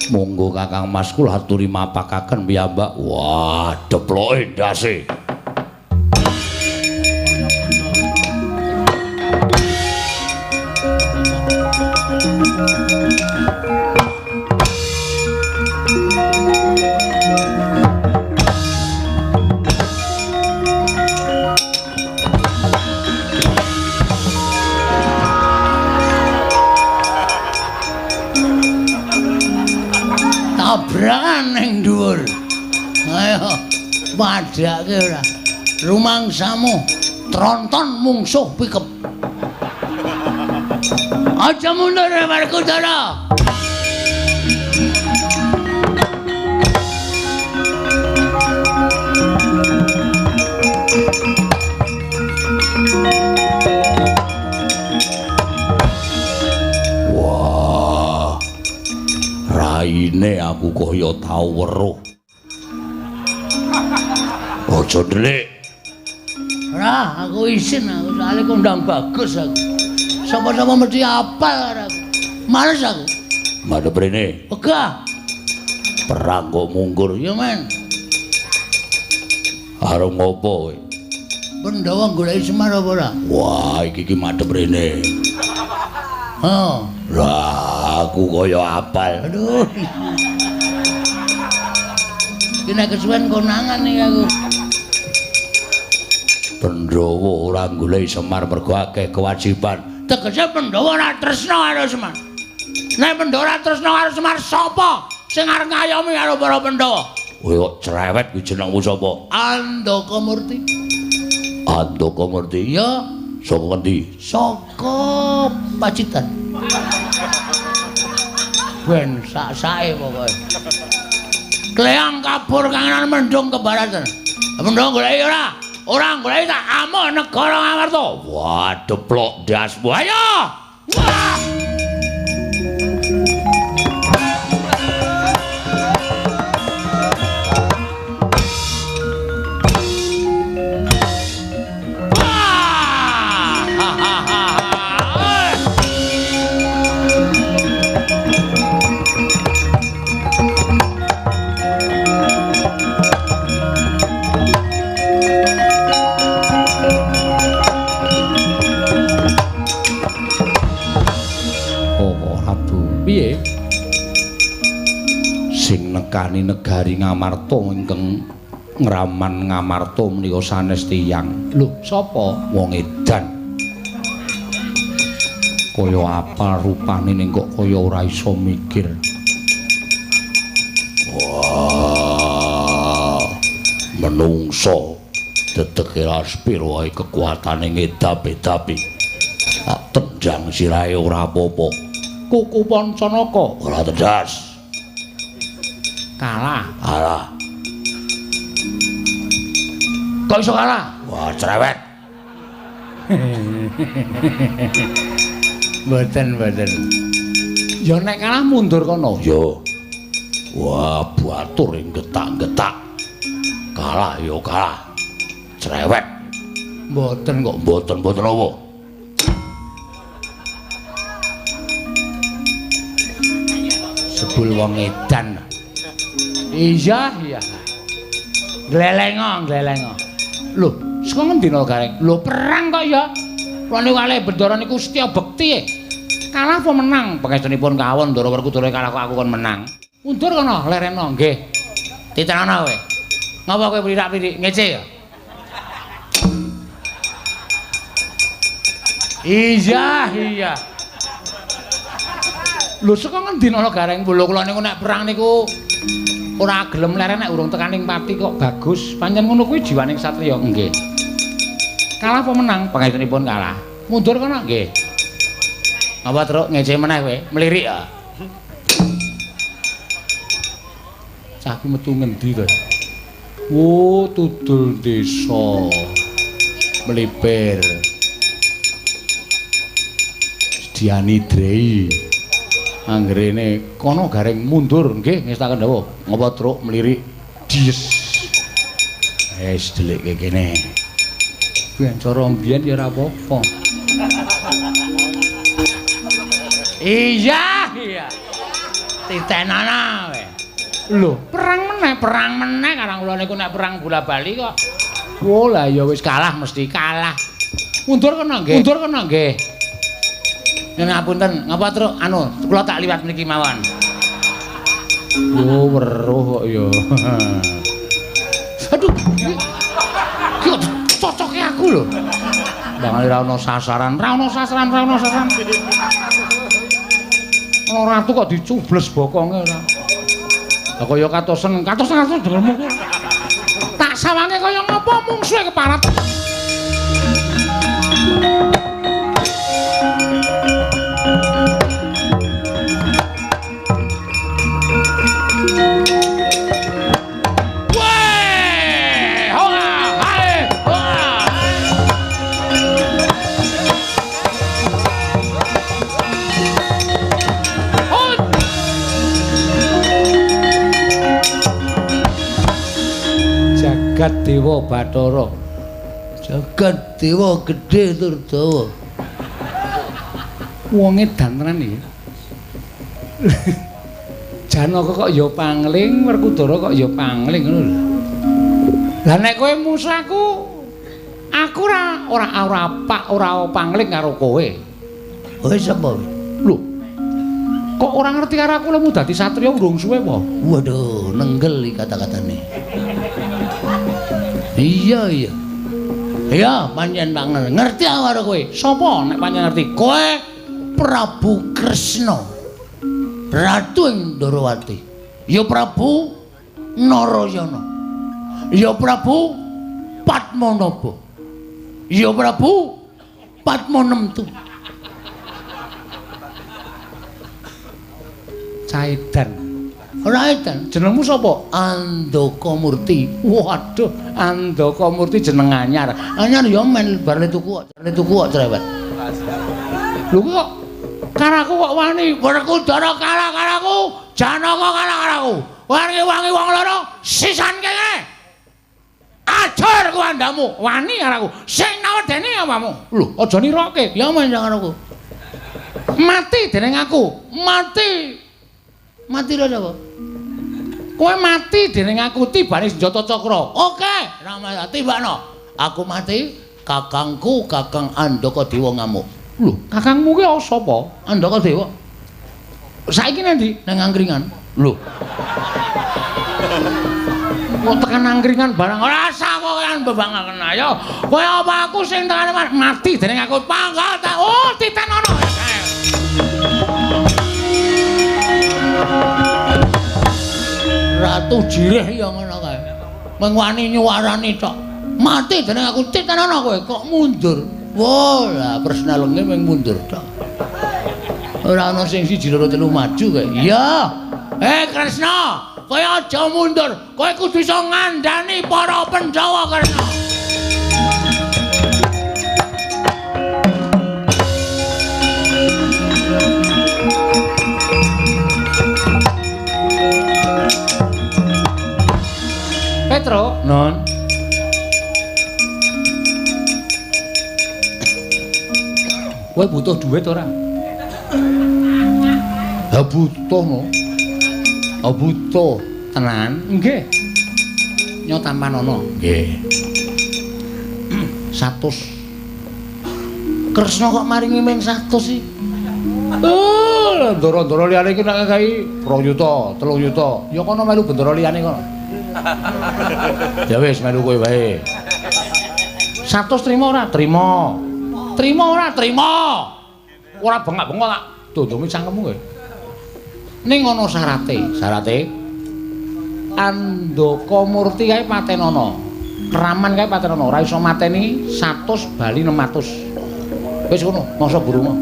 Speaker 2: Monggo Kakang Mas kula aturi mapakaken piyambak. Wah, deploke ndase.
Speaker 3: Tabrakan ning dhuwur. Ayo padhake ora. Rumangsamu tronton mungsuh pikep. Aja mundur Werkudara.
Speaker 2: Wah. Raine aku kaya tau weruh. Aja ndelik.
Speaker 3: Ora, aku isin aku soalé kondang bagus aku. Sapa-sapa mesti apal karo aku. Males aku.
Speaker 2: Madhep rene.
Speaker 3: Wegah.
Speaker 2: Perang kok mungkur.
Speaker 3: Ya men.
Speaker 2: Arep ngopo kowe?
Speaker 3: Pandhawa goleki Semar apa ora?
Speaker 2: Wah, iki ki madhep rene.
Speaker 3: Heeh.
Speaker 2: Lah, aku kaya apal.
Speaker 3: Aduh. Iki nek kesuwen konangan iki aku.
Speaker 2: Pandhawa ora goleki Semar mergo akeh kewajiban.
Speaker 1: Tegese Pandhawa ora tresna karo Semar. Nek Pandhawa ora tresna karo Semar, sapa sing arep ngayomi karo para Pandhawa?
Speaker 2: Kowe kok cerewet kuwi jenengmu sapa?
Speaker 3: Andaka Murti.
Speaker 2: Andaka Murti.
Speaker 3: Iya.
Speaker 2: Saka ngendi?
Speaker 3: Saka Pacitan. Ben sak-sake pokoke.
Speaker 1: Kleang kabur kangenan mendung kebaratan. Mendung goleki ora? Ora goleki tak amuk negara Ngamarta.
Speaker 2: Wah, deplok ndasmu.
Speaker 1: Ayo! Wah! Wah!
Speaker 2: Nekani negari Ngamarta ingkang ngraman Ngamarta menika sanes tiyang. Lho, sapa? Wong edan. Kaya apa rupane ning kok kaya ora iso mikir. Wah, menungso dedege raspir wae kekuatane ngedap-edapi. Tak tendang sirahe ora apa-apa. Kuku Pancanaka ora tedas. Kalah. Kalah. Kok iso kalah? Wah, cerewet.
Speaker 1: Mboten, mboten. Ya nek kalah mundur kono.
Speaker 2: Ya. Wah, batur ing getak-getak. Kalah ya kalah. Cerewet.
Speaker 1: Mboten kok.
Speaker 2: Mboten-mboten apa?
Speaker 1: Sebul wong edan. Iya, iya. Glelengo, glelengo. Lho, saka ngendi no Gareng? Lho, perang kok ya. Kula niku kalih Bendara niku setya bekti. Kalah apa menang? Pangestunipun kawon Ndara Werkudara kalah kok aku kon menang. Mundur kono, lereno nggih. Titenono kowe. Ngapa kowe mlirak-mlirik ngece ya? Iya, iya. Lho, saka ngendi no Gareng? Lho, kula niku nek perang niku ora gelem leren nek urung tekaning pati kok bagus. Pancen ngono kuwi jiwaning satriya. Nggih. Kalah apa menang? Pangestunipun kalah. Mundur kono nggih. Apa truk ngece meneh kowe? Mlirik ya. Cah ki metu ngendi to? Wo, tudul desa. Mlipir. Sediani drei. Anggrene kono Gareng mundur nggih ngestaken dawuh. Ngapa truk mlirik? Dies. Wis delikke kene. Kuwi cara mbiyen ya ora apa-apa. Iya, iya. Titenana kowe. Lho, perang meneh karang kula niku nek perang bola-bali kok. Wo lah ya wis kalah mesti kalah. Mundur kono nggih. Mundur kono nggih. Ngapunten, ngapa truk anu kula tak liwat mriki mawon. Yo weruh kok ya. Aduh. Ki cocoke aku lho. Bangane ora ono sasaran, ora ono sasaran, ora ono sasaran. Ana ratu kok dicubles bokonge ora. Lah kaya katosen, katosen katosen dengermu. Tak sawange kaya ngapa mungsuhe keparat. Jagat Dewa Bathara.
Speaker 3: Jagat Dewa gedhe tur dawa.
Speaker 1: Wong edan tenan iki. Janaka kok ya pangling, Werkudara kok ya pangling ngono lho. Lah nek kowe musuh aku, aku ora pangling karo kowe.
Speaker 3: Kowe sapa?
Speaker 1: Lho. Kok ora ngerti karo aku lemu dadi satriya urung suwe apa?
Speaker 3: Waduh, nenggel iki kata-katane. Iya, iya. Iya, pancen banget. Ngerti aku karo kowe.
Speaker 1: Sapa nek pancen ngerti?
Speaker 3: Kowe Prabu Kresna. Ratu ing Ndorowati. Ya Prabu Narayana. Ya Prabu Padmanaba. Ya Prabu Padmanemtu.
Speaker 1: Caidan.
Speaker 3: Ora edan.
Speaker 1: Jenengmu sapa?
Speaker 3: Andaka Murti.
Speaker 1: Waduh, Andaka Murti jeneng anyar.
Speaker 3: Anyar ya men bar le tuku kok cerewet.
Speaker 1: Lho kok karaku kok wani?
Speaker 3: Werkudara kalah karaku, Janaka kalah karaku.
Speaker 1: Wangi-wangi wong loro sisan kene. Ajar ku andamu, wani karaku. Sing nawedene awakmu. Lho, aja niroke.
Speaker 3: Ya men karaku.
Speaker 1: Mati dening aku.
Speaker 3: Mati. Mati lho sapa?
Speaker 1: Kowe mati dening aku tibane senjata cakra.
Speaker 3: Oke, Rama tibakno. Aku mati, kakangku Kakang Andaka Dewa ngamuk.
Speaker 1: Lho, kakangmu ki sapa?
Speaker 3: Andaka Dewa.
Speaker 1: Saiki nang ndi?
Speaker 3: Nang angkringan.
Speaker 1: Lho. Kok tekan angkringan barang ora usah kok kan bebangaken ayo. Kowe apa aku sing tekan mati dening aku pangkat ta. Oh, titenono.
Speaker 3: Ratu Jireh ya ngono kae. Mung wani nyuwarani tok. Mati dening aku titenono kowe kok mundur. Wah, lah persnelenge mung mundur tok. Ora ana sing siji loro telu maju kae. Iya. Kresna, kowe aja mundur. Kowe kudu iso ngandani para Pandhawa, Kresna.
Speaker 1: Petro,
Speaker 2: Non. Kowe butuh duit ora? Ha butuh no. Ha butuh tenan. Nggih. Nyo tampanono. Nggih. 100.
Speaker 3: Kresna kok maringi ming 100 sih?
Speaker 2: Oh, ndoro-ndoro liyane iki nek kae 2 yuta, 3 yuta. Ya kono melu bendoro liyane kono. Ya wis melu kowe wae. 100 trimo ora? Trimo. Trimo ora? Trimo. Ora bengak-bengok tak dondongi cangkemmu kowe. Ning ana syarate. Syarate Andaka Murti kae patenono. Kraman kae patenono, ora iso mateni 100 bali 600. Wis ngono, mangsa burunga.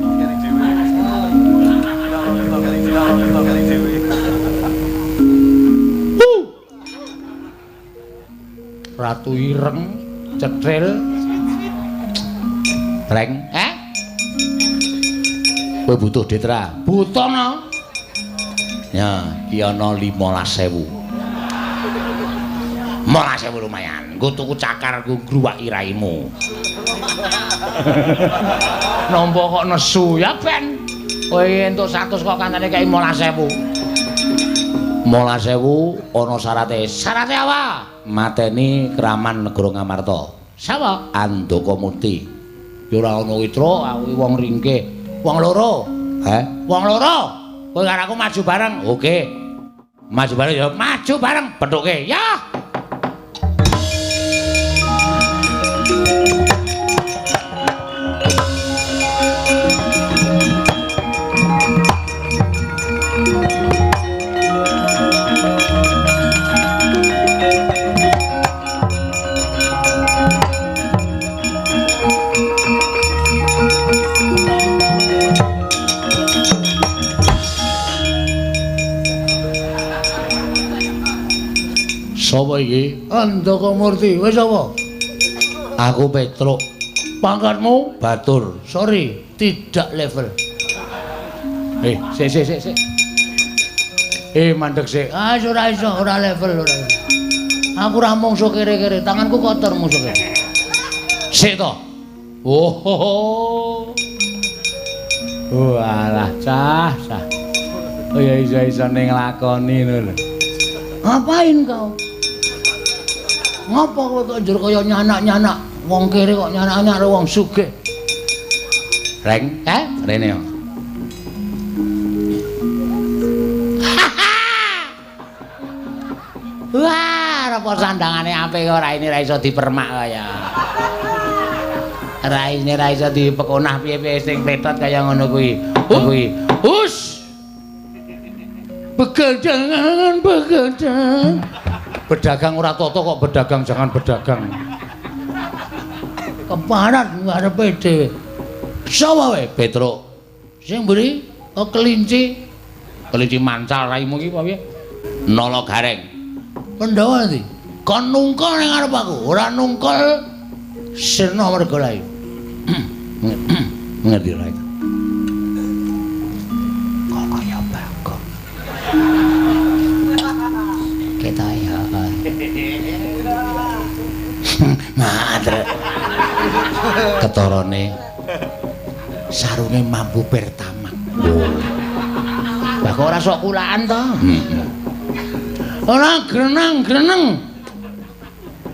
Speaker 2: Ratu ireng cetril breng. Kowe butuh duit ra? Butuh no. Ya, iki ana 15.000. 15.000 lumayan. Nggo tuku cakar nggo ngruwaki raimu. Nampa kok nesu ya ben. Kowe entuk 100 kok kantane kei 15.000. 15.000 ana syarate. Syarate apa? Mateni Kraman Negara Ngamarta. Sapa? Andaka Murti. Ya ora ana witra, aku wong ringkih. Wong loro. Heh? Wong loro. Kowe karo aku maju bareng. Oke. Maju bareng ya, maju bareng pethuke. Ya. Sapa iki?
Speaker 3: Andaka Murti. Wis apa?
Speaker 2: Aku Petruk.
Speaker 3: Pangkatmu?
Speaker 2: Batur.
Speaker 3: Sorry, tidak level.
Speaker 1: Sik sik sik sik. Mandek sik.
Speaker 3: Ah, ora iso, ora level ora. Aku ora mungsuh kere-kere, tanganku kotor mungsuh kere.
Speaker 1: Sik to. Oh. Walah, cah, cah. Oh ya iso-isone nglakoni ngono lho.
Speaker 3: Ngapain kau? Ngapa kowe kok njur kaya nyanak-nyanak wong kere kok nyanak-nyanak karo wong sugih?
Speaker 2: Reng, rene yo.
Speaker 1: Wah, apa sandangane apik kok raine ra iso dipermak kaya. Raine ra iso dipekonah piye-piye sing pletot kaya ngono kuwi. Kuwi. Hus.
Speaker 3: Begadangan, begadang.
Speaker 2: Pedagang ora toto kok berdagang jangan berdagang.
Speaker 3: Keparat ngarepe dhewe. Sapa wae?
Speaker 2: Petruk.
Speaker 3: Sing mburi kok kelinci.
Speaker 2: Kelinci mancal raimu iki apa piye? Nala Gareng.
Speaker 3: Pandhawa ndi? Kon nungkul ning ngarep aku, ora nungkul sirna merga layu.
Speaker 2: Ngerti ora itu?
Speaker 1: Kok kaya Bagong. Ketok ya. Madre.
Speaker 2: Ketorone
Speaker 1: sarunge mambu pertama. Lah kok ora sok kulaan to?
Speaker 3: Ora greneng-greneng.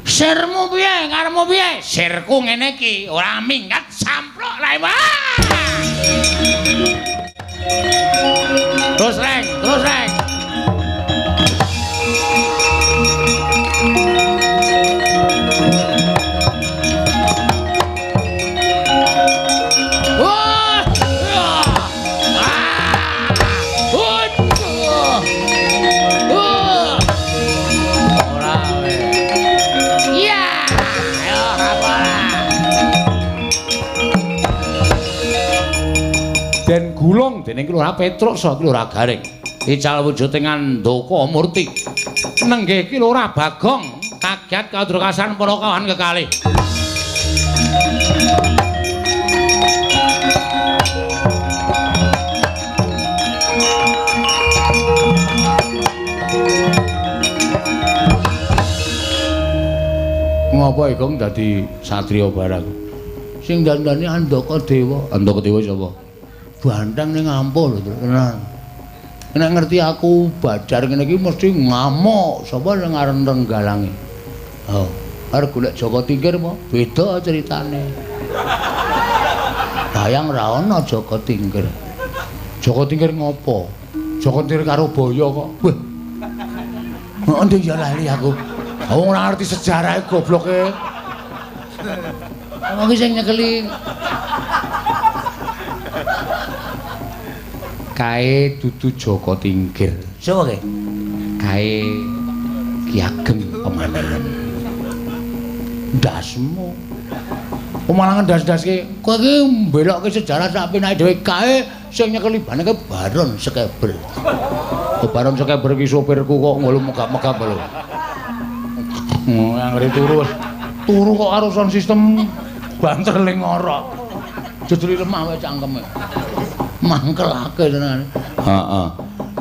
Speaker 3: Sirmu piye? Karepmu piye?
Speaker 1: Sirku ngene iki, ora minggat samplok rae. Terus reng, terus reng. Den gulung dening Ki Lurah Petruk saha Ki Lurah Gareng. Ical wujuding Andaka Murti. Nenggih Ki Lurah Bagong kagiat kadrokasan para kawan kekalih. Ngapa Igong dadi satriya barang?
Speaker 3: Sing dandani Andaka Dewa.
Speaker 1: Andaka Dewa sapa?
Speaker 3: Banteng ning ampuh lho, tenan. Nek ngerti aku badar ngene iki mesti ngamuk. Sapa sing aran Renggalange? Oh, arep golek Jaka Tingkir apa? Beda ceritane. Bayang ra ana Jaka Tingkir.
Speaker 1: Jaka Tingkir ngopo? Jaka Tingkir karo Baya kok.
Speaker 3: Wah. Endi ya lali aku.
Speaker 1: Wong ora ngerti sejarahe gobloke.
Speaker 3: Wong iki sing nyekeli
Speaker 1: kae dudu Jaka Tingkir.
Speaker 3: Sapa kae?
Speaker 1: Kae Ki Ageng Pemanahan.
Speaker 3: Ndasmu. Malah ngendas-ndaske. Kowe iki mbelokke sejarah sak penake dhewe kae sing nyekeli baneke Baron Sekeber.
Speaker 1: Oh, Baron Sekeber iki sopirku kok ngono megap-megap lho. Anggere turu wis. Turu kok karo sound system banter ling ngorok.
Speaker 3: Jujur lemah wae cangkeme. Mangkelake tenan.
Speaker 1: Heeh.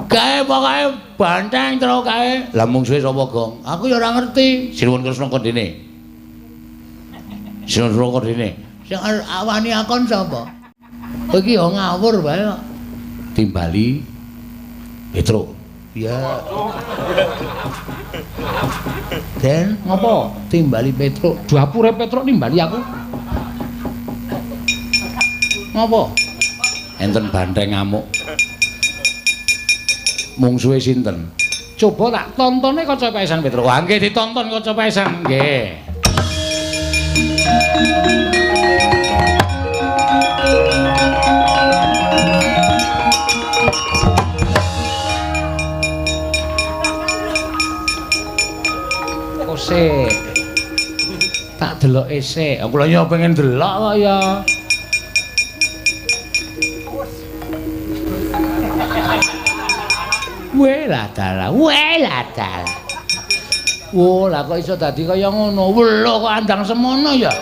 Speaker 3: Kae pokoke banteng terus kae.
Speaker 1: Lah mungsuhe sapa, Gong?
Speaker 3: Aku ya ora ngerti.
Speaker 1: Sinuwun Kresna kondene. Sinuwun Kresna kondene.
Speaker 3: Sing awani akon sapa? Kowe iki ya ngawur wae kok.
Speaker 1: Timbali Petruk.
Speaker 3: Ya. Den,
Speaker 1: ngopo?
Speaker 3: Timbali Petruk.
Speaker 1: Dapure Petruk nimbali aku.
Speaker 3: Ngopo?
Speaker 1: Enten banteng ngamuk. Mungsuhe sinten? Coba tak tontone kaca paesan Petruk. Wah, nggih ditonton kaca paesan. Nggih. Kose. Tak deloke sik. Kula yo pengen delok kok ya. Welah dalah, welah dalah. Wo, lah kok iso dadi kaya ngono? Welo kok andang semono ya.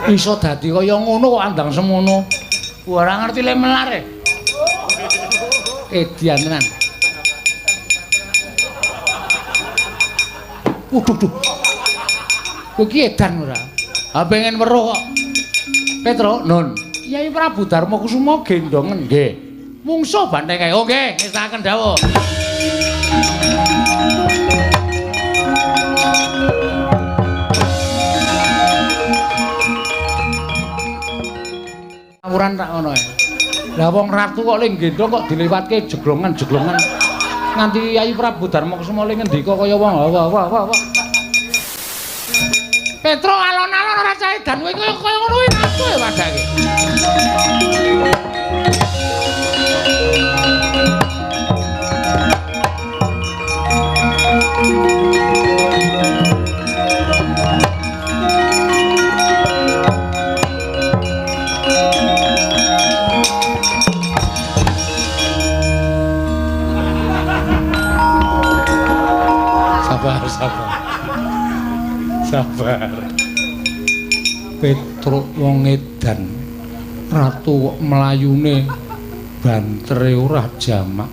Speaker 1: Iso dadi kaya ngono kok andang semono. Ora ngerti le melar e. Edian tenan. Waduh, duh. Kowe iki edan ora? Ha pengen weruh kok. Petruk, Nun. Kyai Prabu Darma Kusuma gendongen nggih. Mungsuh banteng kae. Oh nggih, ngestakaken dawuh. Ngawuran tak ngono ae. Lah wong ratu kok le gendong kok dilewatke jeglongan-jeglongan. Nganti Kyai Prabu Darma Kusuma le ngendika kaya wong wah wah wah wah. Petruk alon-alon ora cah edan kowe kaya ngono kuwi ratu ya padake. Sabar, sabar. Sabar. Petruk wong edan. Ratu kok mlayune bantere ora jamak.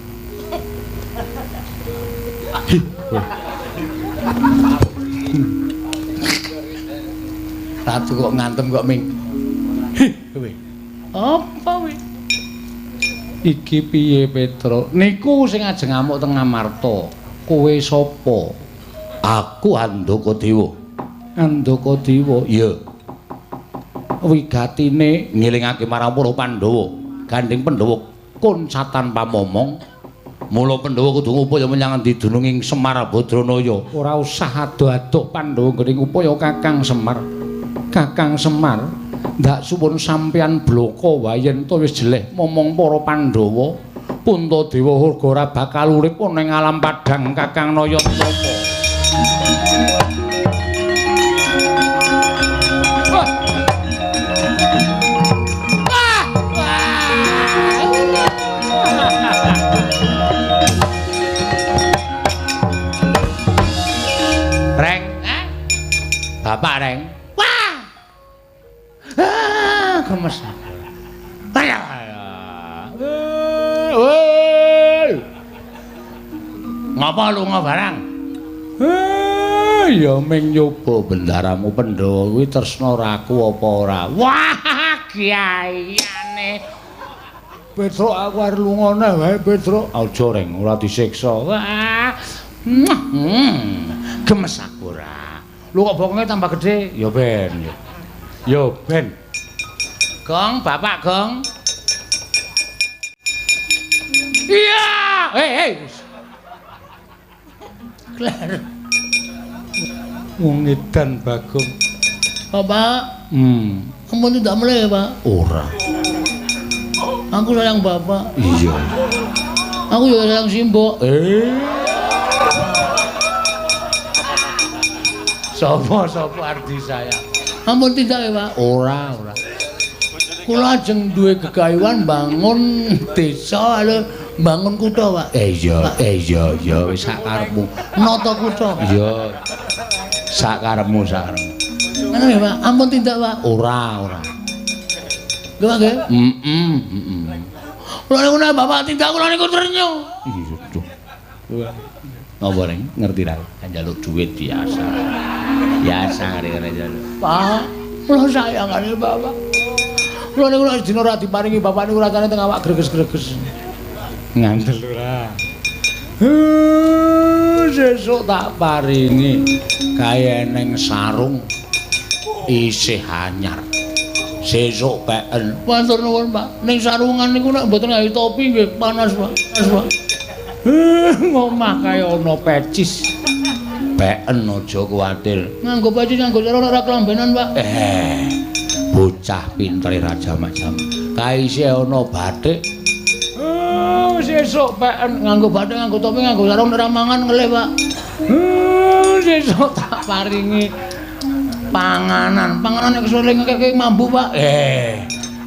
Speaker 1: Ratu kok ngantem kok ming. Hi, kowe. Apa kowe? Iki piye Petruk? Niku sing ajeng ngamuk teng Amarta. Kowe sapa?
Speaker 2: Aku Andaka Dewa.
Speaker 1: Andaka Dewa?
Speaker 2: Iya.
Speaker 1: Wigatine
Speaker 2: ngelingake marang para Pandhawa. Gandeng Pandhawa kuncatan pamomong. Mula Pandhawa kudu ngupaya menyang endi dununging Semar Badranaya.
Speaker 1: Ora usah adoh-adoh Pandhawa nggone ngupaya Kakang Semar. Kakang Semar, ndak suwun sampeyan bloko wae yen to wis jeleh momong para Pandhawa. Puntadewa uga ora bakal urip ana ing alam padhang Kakang Naya Tapa. Wah. Wah. Gemes. Ayo. Woi. Ngapa lunga barang? Ya ming nyoba bendaramu Pandhawa kuwi tresna raku apa ora. Wah, kiaiane. Petruk aku arep lunga neh wae, Petruk. Aja reng, ora disiksa. Wah. Gemes aku ora. Lho kok bokonge tambah gedhe? Ya ben. Ya ben. Gong, bapak gong. Iya, hei hei. Kler. Wong edan Bagong.
Speaker 3: Bapak. Ampun tidak mulai, Pak.
Speaker 1: Ora.
Speaker 3: Aku sayang bapak.
Speaker 1: Iya.
Speaker 3: Aku juga sayang Simbok.
Speaker 1: Sopo-sopo ardi sayang.
Speaker 3: Ampun tidak ya, Pak.
Speaker 1: Ora, ora.
Speaker 3: Kula ajeng duwe gegayuhan bangun desa lho, bangun kutha, Pak.
Speaker 1: Iya, iya, iya, wis sak karepmu.
Speaker 3: Nata kutha.
Speaker 1: Iya. Sak karepmu, sak karepmu.
Speaker 3: Ngono ya, Pak. Ampun tindak, Pak.
Speaker 1: Ora, ora.
Speaker 3: Nggih, Pak nggih.
Speaker 1: Heeh, heeh.
Speaker 3: Kula niku nek bapak tindak kula niku ternyo.
Speaker 1: Iya, duh. Napa reng ngerti ra? Njaluk duit biasa. Biasa ngene njaluk.
Speaker 3: Pak, kula sayangane bapak.
Speaker 1: Kula niku nek dina ora diparingi bapak niku rasane teng awak greges-greges. Ngandel ora. Sesuk tak paringi kae neng sarung isih anyar. Sesuk peken.
Speaker 3: Matur nuwun, Pak. Ning sarungan niku nek mboten gawe topi nggih panas, Pak. Panas, Pak.
Speaker 1: Ngomah kaya ana pecis. Peken aja kuwatir.
Speaker 3: Nganggo pecis nganggo sarung ora kelambenan, Pak.
Speaker 1: Bocah pintere raja macam. Kae isih ana batik. Sesuk peken
Speaker 3: nganggo batik, nganggo topi, nganggo sarung ora mangan ngelih, Pak.
Speaker 1: Sesuk tak paringi panganan.
Speaker 3: Panganan nek kesuwen ngekek mambu, Pak.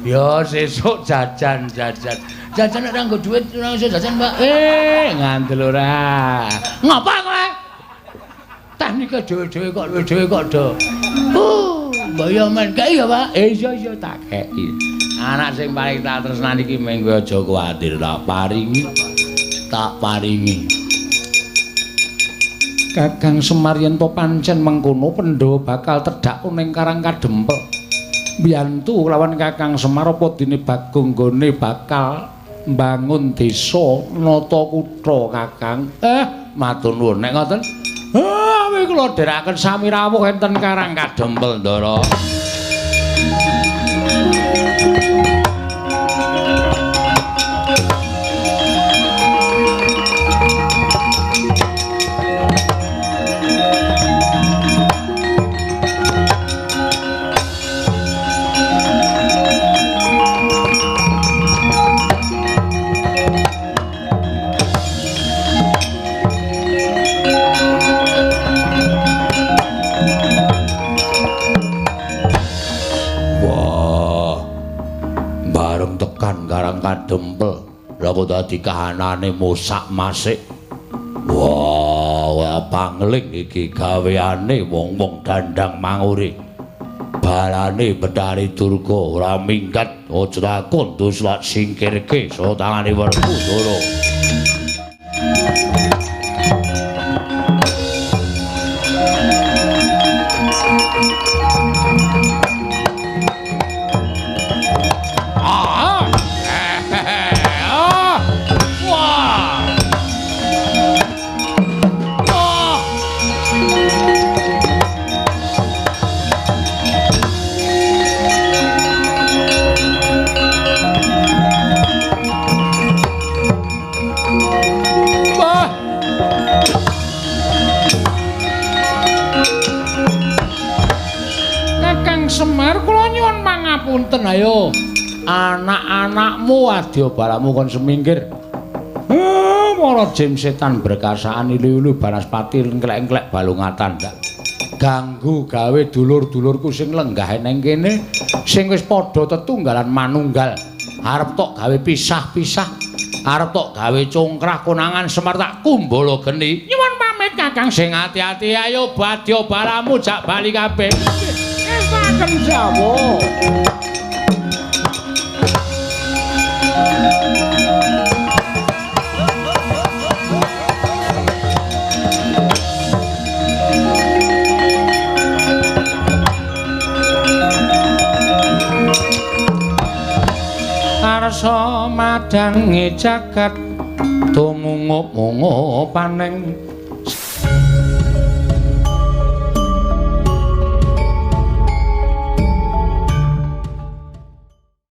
Speaker 1: Ya sesuk jajan-jajan.
Speaker 3: Jajan nek ora nggo dhuwit ora iso jajan, Pak.
Speaker 1: Ngandel ora. Ngapa kowe? Teknike dhewe-dhewe kok dhewe kok do.
Speaker 3: Mbok yo men kei ya, Pak.
Speaker 1: Iya iya tak kei. Anak sing paling tak tresnani iki mengko aja kuwatir tak paringi. Tak paringi. Kakang Semar yen to pancen mengkono Pandhawa bakal tedhak ning Karang Kadempel. Mbiyantu lawan Kakang Semar apa dene Bagong nggone bakal mbangun desa nata kutha Kakang. Matur nuwun nek ngoten. Awi kula dherekaken sami rawuh enten Karang Kadempel, Ndara. Kadempel lha kok dadi kahanane mosak-masik. Wah, pangling iki gaweane wong-wong dandang mangure. Balane Betari Durga ora minggat, aja takon dus lak singkirke saka tangane Werkudara. Punten ayo anak-anakmu adya balamu kon semingkir. Para jim setan berkasaan ilu-ilu banaspati engklek-engklek balungatan ndak ganggu gawe dulur-dulurku sing lenggah neng kene sing wis padha tetunggalan manunggal arep tok gawe pisah-pisah arep tok gawe congkrah konangan Semar tak kumbala geni. Nyuwun pamit Kakang sing ati-ati ayo badya balamu jak bali kabeh. Estaken jawa. Karsa madangi jagat tumungup-mungupaning